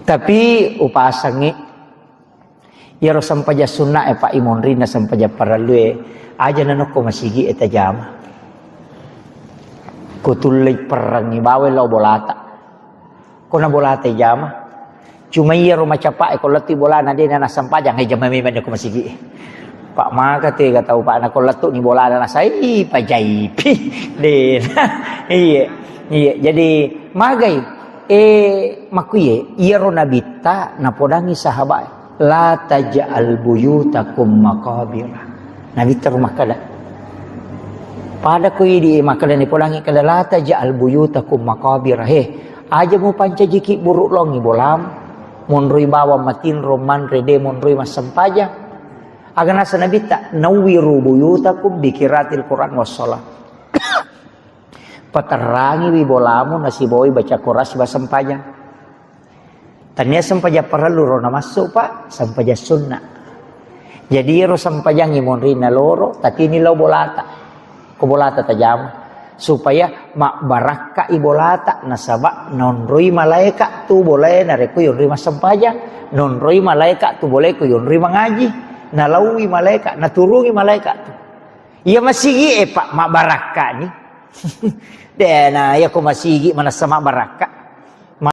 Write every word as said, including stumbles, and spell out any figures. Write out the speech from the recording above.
Tapi upasengngi, iyaro sempajang sunna e, Pak, imonrinna sempajang parellu e, aja nanokko masigi e tajama. Ko tullei perrengngi bawang lao bolata. Ko na bolata jama. Cuma iyaro macapa e, ko lettu bolana de na nassempajang, e jama memang ko masigi e. Pak, maka tega tau, Pak, na ko lettu ni bolana nasai pajaipi. De. Iya. Iya, jadi magai. Eh, makkuye, iyaro nabitta napodangi sahabat, "La taj'al buyutakum maqabira." Nabitta ro makkeda. Pada ko idi makkeda, nipodangi keda, "La taj'al buyutakum maqabira." He, aja mupancajiki buru longi bolam, monroi bawang matinro manre, de monroi massempajang. Aga nasa nabitta, "Nawwiru buyutakum bi qiraatil Qur'an was shalah." Paterrangiwi bolamu nasibawai baca Quran siba sempajang. Tania sempajang parellu ro namassu, Pak, sempajang sunna. Jadi ro sempajang imonrinna loro, tatini lao bolata. Ko bolata tajama. Supaya mabbarakka i bolata, nasaba nonroi malaika tu bolae narekko yonroi massempajang, nonroi malaika tu bolae ko yonroi mangaji, nalaui malaika, naturungi malaika tu. Iya masigi e, Pak, mabbarakka ni. De na, iya ko masigi manassa mabbarakka.